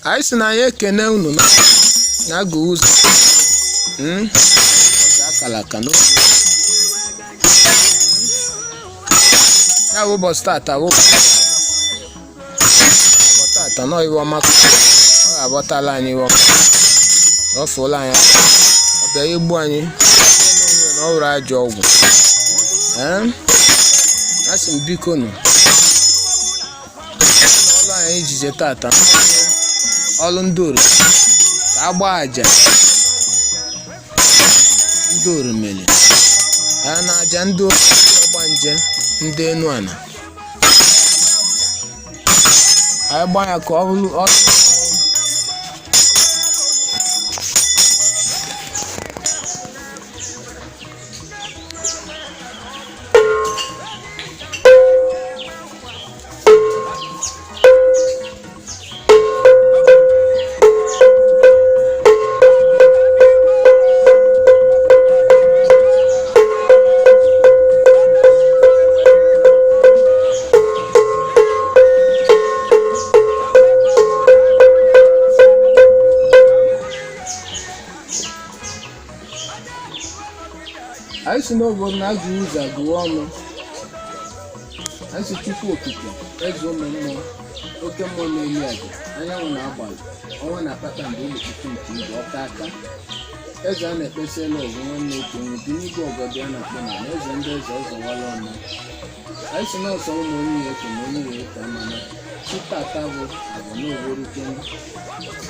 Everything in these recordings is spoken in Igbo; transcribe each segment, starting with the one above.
Anyị sị na anyị ekene unu na na-agụ ụzọ. Ụbọchị akara aka n'oge. Ya bụ ụbọchị tata bụ ụbọchị tata nọ iwe ọma ka ọ ga-abọtala anyị iwe ọma. Ọ fụla anyị ọ bịa igbu anyị n'onwe na ọ wụrụ ajọ ọgwụ. Ee, asị m biko nụ ọlụ anyị ijije tata ọlụ ndị oru ka a gbaa aja ndị orimili ya na aja ndị ọgbanje ndị enu ana anyị gbaa ya ka ọ bụrụ ọ anyị si n'obodo na-agụ ụzọ agụwa ọnụ. Anyị si Chukwu Okike, eze ụmụ mmụọ, oke mmụọ na-eri aja, anyanwụ na-agbalị, ọnwa na kpakpando, ụlọchukwu nke igwe, ọka aka eze a na-ekpesa elu ọgụ nwanne otu onye bi n'igwe ọgọdọ ya na-akpọ na na eze ndị eze ọzọwala ọnụ. Anyị si n'ọsọ ụmụ onye ya eto na onye ya eto amana chitata bụ agwa na oworukene.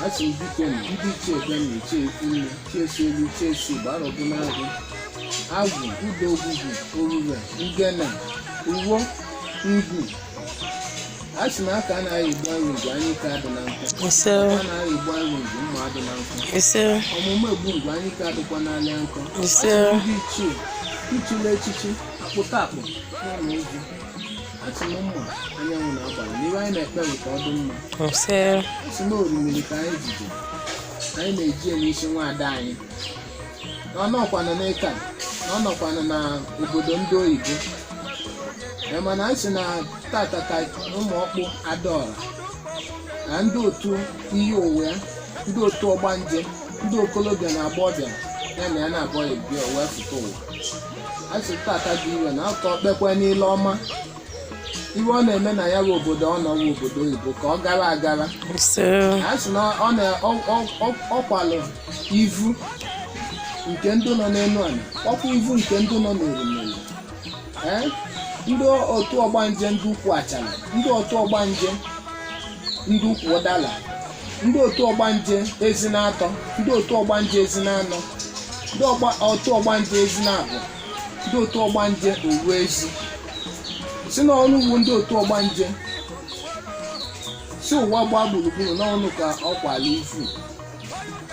A sị m biko nụ, ndị ichie be na ichie ikwu nne, ichie si elu, ichie si igbo arọbụ n'agụ agwụ udo ogwugwu orure ngene uwo ngwu. A sị na aka anaghị egbu anyị ngwu, anyị ka adị na nkụ. Ise. Aka anaghị egbu anyị ngwu, mma adị na nkụ. Ise. Ọmụmụ egbu ngwu, anyị ka adịkwa n'anya nkụ. Ise. A sị m ndị ichie ichile echichi akpụta akpụ n'ụlọ ụzụ. A sị m mma anyanwụ na-agbara na iwe anyị na-ekpe bụ ka ọ dị mma. Ise. A sị na orimiri ka anyị jide anyị na-eji ya n'isi nwaada anyị na ọ nọkwanụ n'ịka na ọ nọkwanụ na obodo ndị oyibo. Ee, mana anyị sị na tata ka ụmụ ọkpụ adaọra na ndị otu iyi ụwa ya, ndị otu ọgbanje, ndị okolobịa na agbọbịa ya na ya na-abọ ebi wee fụta ụwa. A sị tata dị iwe na ọka okpekwe n'ile ọma iwe ọ na-eme na ya bụ obodo ọ nọ bụ obodo oyibo ka ọ gara agara. Ise. A sị na ọ na ọ kwalụ ivu nke ndị nọ n'elu ala, ọkwa ivu nke ndị nọ n'orimiri. Ee, ndị otu ọgbanje ndị ukwu achara, ndị otu ọgbanje ndị ukwu ụdala, ndị otu ọgbanje ezi na-atọ, ndị otu ọgbanje ezi na-anọ, ndị otu ọgbanje ezi na-abụ, ndị otu ọgbanje owu ezi si n'ọnụ ugwu, ndị otu ọgbanje si ụwa gbaa gburugburu n'ọnụ ka ọ kwala ivu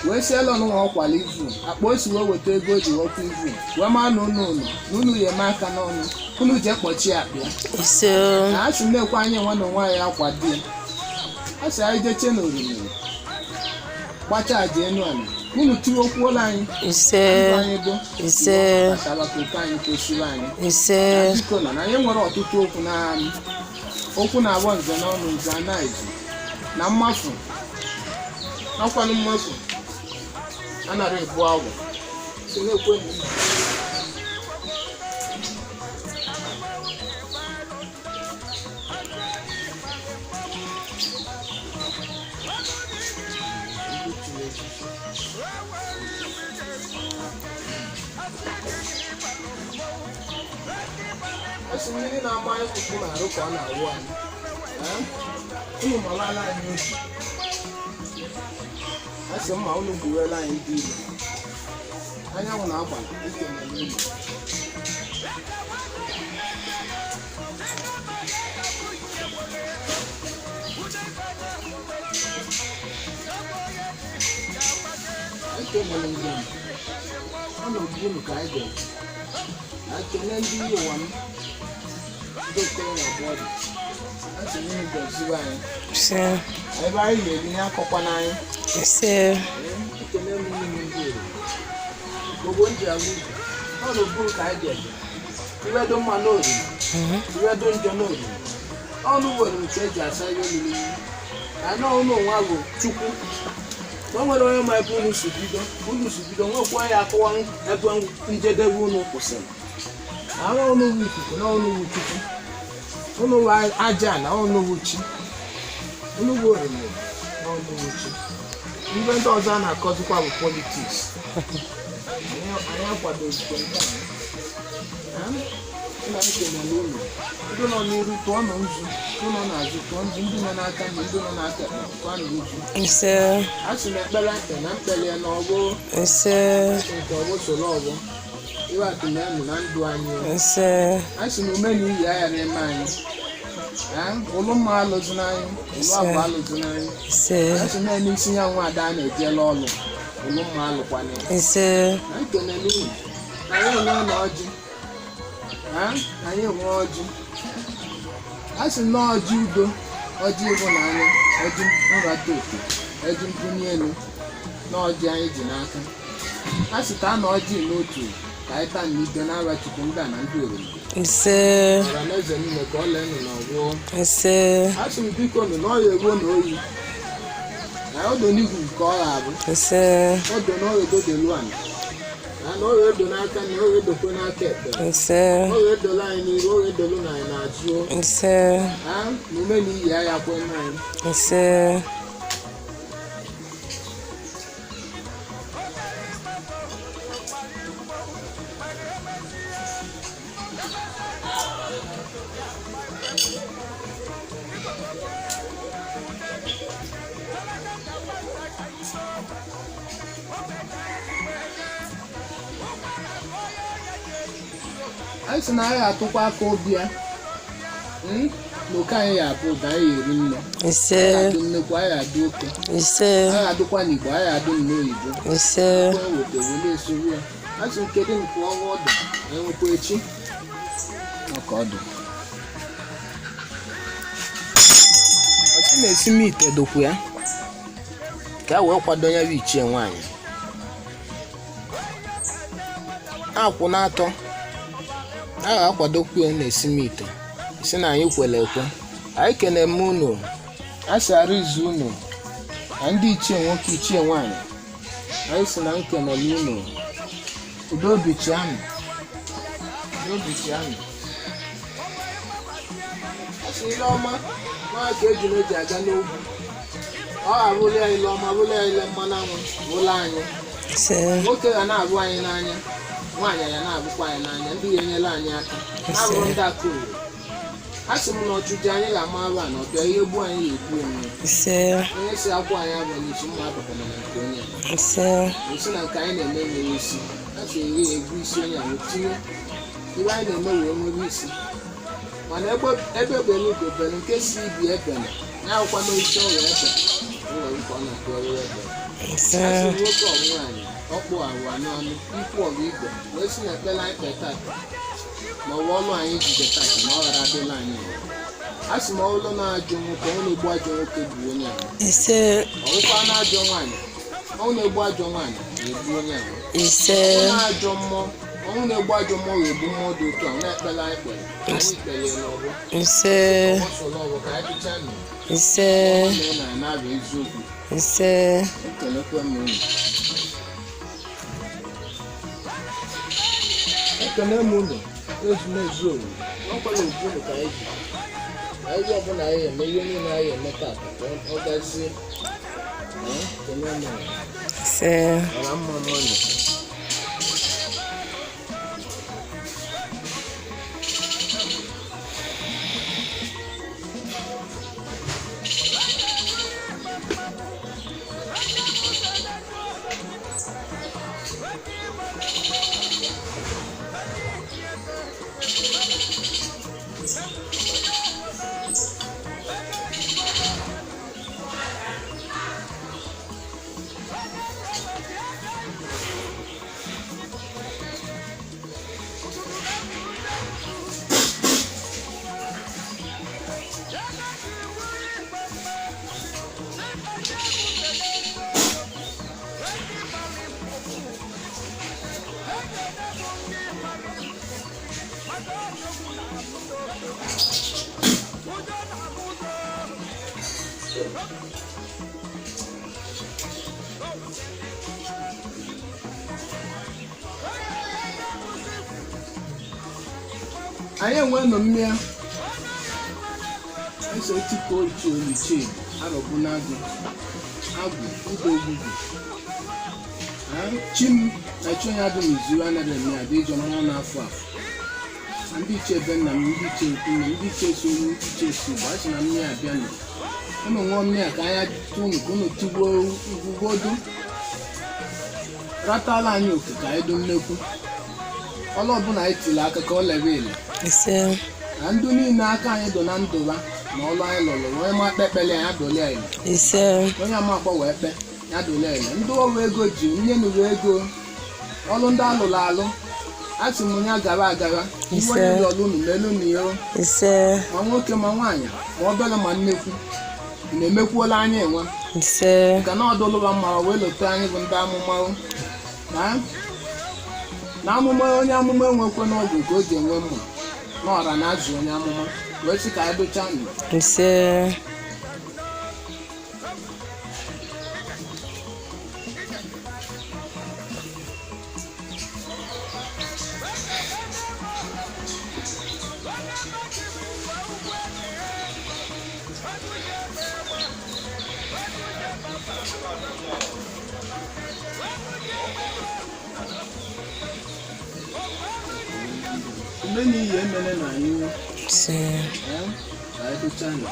wee si elu ọnụnwa ọ kwala ivu akpa o si wee weta ego o ji wekwa ivu wee maa na unu ụlọ na unu ya eme aka n'ọnụ unu jee kpọchie akpa ya. Ise. Na a sị m na-ekwe anyị nwa na onwe anyị akwado ya. A sị anyị jeche n'orimiri gbacha aja enu ala unu tiwokwuola anyị. Ise. Ndụ anyị bụ Ise. kpatara ka oke anyị kwesịrị anyị. Ise. Biko na na anyị nwere ọtụtụ okwu na okwu na-agbọ nze n'ọnụ nze anaghịzi na mmafu ọkwanụ mmafu anara ebu agwụ si na-ekwe na unu. Ọ sị mmiri na-ama anyị ụkwụ na-arụ ka ọ na-awụ anyị. Ee? Unu malala anyị obi. A sị mma unu gbuwela anyị ndị ilo. Anyanwụ na-agbala ikele n'ụlọ. Ekelere njem ọnọdụ unu ka anyị ga-eji ekele ndị iyi ụwa m, ndị okoro na bọọdụ. A sị m unu gọziwe anyị. Ise. Ebe anyị na-eri ihe akọkwana anyị. Ise. Ekele m unu ndị ori gbogbo ndị ahụ ọnọdụ unu ka anyị ga-eji iwe dị mma n'oriri, iwe dị njọ n'oriri. Ọnụ nwere nke eji asa ihe olili. Anọ unu onwe bụ Chukwu. Na o nwere onye ma ebe unu si bido, unu si bido, nwekwa ya akọwa ebe njedebe unu kwụsịrị. Ahụ unu bụ ikuku na unu bụ Chukwu. Unu bụ aja na unu bụ chi. Unu bụ oriri na unu bụ chi. Ibe ndị ọzọ a na-akọzikwa bụ politics. Anyị akwadozikwa nke a. Nna m kelele unu. Ndị nọ n'iru tụọ nụ nzu, ndị nọ n'azụ tụọ nzu, ndị nọ n'aka na ndị nọ n'aka ekpe tụọ nụ nzu. Ise. A sị na ekpere mkpe na mkpele na ọgbọ Ise. nke ọgbọ soro ọgbọ. Iwe atụmenụ na ndụ anyị. Ise. A sị na ume na iyi aghara eme anyị. Ụlụ mma alụzina anyị, ụlụ abụ alụzina anyị. Ise. A sị na n'isi ya nwa ada na-ejela ọlụ, ụlụ mma alụkwana ya. Ise. Anyị kelele unu. Anyị enwe na ọjị. Anyị enwe ọjị. A sị na ọjị udo, ọjị ịhụnanya, ọjị nrata oke, ọjị mbunye elu, na ọjị anyị ji n'aka. A sị taa na ọjị n'otu ka anyị taa n'ido n'ara Chukwu ndị a na ndị oriri. Ise. Ọra na eze niile ka ọ lee nụ na ọgwụ. Ise. A sị m biko nụ na ọ ya eruo na oyi. Na odo n'ihu nke ọ ga-abụ. Ise. Odo na ọya edodelu ala. Na na ọya edo n'aka na ọya edokwe n'aka ekpe. Ise. Ọya edola anyị n'iru, ọya edolu na anyị n'azụ. Ise. Ha na ume na iyi agha kwe na anyị. Ise. Anyị sị na anyị atụkwa aka obi ya. Na oke anyị ya abụ ụda, anyị eri nne. Ise. Anyị adụ nnekwu, anyị adụ oke. Ise. Anyị adụkwa n'Igbo, anyị adụ n'oyibo. Ise. Ekwe weta wele esoro ya. A sị m kedu nke ọnwa ọdụ enwekwa echi. Ọka ọdụ. Ọsị na-esi m ite dokwu ya ka e wee kwado ya bụ ichie nwaanyị. Akwụ na-atọ a ga-akwadokwu ya na-esi m ite si na anyị kwere ekwe. Anyị kene m unu, a sị arụ izu unu na ndị ichie nwoke, ichie nwaanyị. Anyị si na nkenele unu. Udo obi chianụ, udo obi chianụ. A sị ile ọma nwa ka ejuna eji aga n'ogwu. Ọ ga-abụrụ ya ile ọma, bụrụ ya ile mmanụ anwụ, bụrụ anyị. Ise. Nwoke ga na-abụ anyị n'anya, nwaanyị ya na-abụkwa anyị n'anya, ndị ga-enyere anyị aka na-abụrụ ndị aka oriri. A sị m na ọchụchụ anyị ga-ama arụ a na ọbịa ihe gbuo anyị ga-egbu onwe ya. Ise. Onye si akwụ anyị abụ n'isi mma abakwana na nke onye a. Ise. Esi na nke anyị na-eme nwere isi. A sị eri egbu isi onye ahụ tinye ibe anyị na-eme wee nwere isi. Mana ebe bere ugo bere, nke si ibi ebere ya akwụkwa n'osisi ọrụ ebe nwere nke ọ na-atụ ọrụ ebe. Ise. A sị nwoke ọ nwaanyị ọkpụ arụ anụ anụ ikwu ọrụ igwe wee si na ekpere anyị kpee tata ma ọ bụ ọlụ anyị jide tata na ọ ghara adịla anyị ụwa. A sị ma ọlụ na-ajọ nwoke, ọ na-egbu ajọ nwoke bụ onye ahụ. Ise. Ọrụkwa na-ajọ nwaanyị, ọ na-egbu ajọ nwaanyị ga-egbu onye ahụ. Ise. Ọ na-ajọ mmụọ, ọnwụ na-egbu ajọ mmụọ ga-egbu mmụọ dị otu a na-ekpere anyị kpere. Anyị kpere n'ọgbọ. Ise. Ọ so n'ọgbọ ka anyị tụchaa nụ. Ise. Ọ na na na-abịa eziokwu. Ise. Ekelekwa m unu. Ekele m unu ezumezu owu. Ọkwala obu unu ka anyị ji. Anyị ọbụla anyị eme ihe niile anyị eme tata ka ọ gazie. Ekele m unu. Ise. Ọra mma mmanụ. Anyị enwe nọ mmịa eso tiko ichie ichie arọbụ n'agụ agwụ ụgbọ ogbugbu chi m na chi onye adụ n'izu anaghị eme ya dị ịjọ mmanwụ n'afọ afọ na ndị ichie ebe nna m, ndị ichie ikwu nne, ndị ichie so, ndị ichie si Igbo asị na mmịa abịa nọ. Unu ṅụọ mmịa ka anya tụ unu, ka unu tigbuo ugwugodu ratala anyị oke ka anyị dị nnekwu ọlụ ọbụla anyị tiri aka ka ọ lere ele. Ise. Na ndụ niile aka anyị dụ na ndụba na ọlụ anyị lụrụ, onye ma kpe ekpele ya dụlie ya. Ise. Onye ama akpọ wee kpe ya dụlie ya. Ndị ọrụ ego ji nye nụrụ ego ọlụ ndị alụrụ alụ, a sị m ya gara agara iwe. Ise. Onye dị ọlụ unu melu na ihe. Ise. Ma nwoke ma nwaanyị, ma obere ma nnekwu, na-emekwuola anya enwe. Ise. Ka na ọdụlụba mma wee lote anyị bụ ndị amụma o. Na na amụma onye amụma enwekwe n'ọgwụ nke o ji enwe mma na ọra na-azụ onye amụma wee sị ka anyị dụchaa nụ. Ise. Ume na iyi emene na anyị. Ise. Ee, ka anyị dụchaa nụ.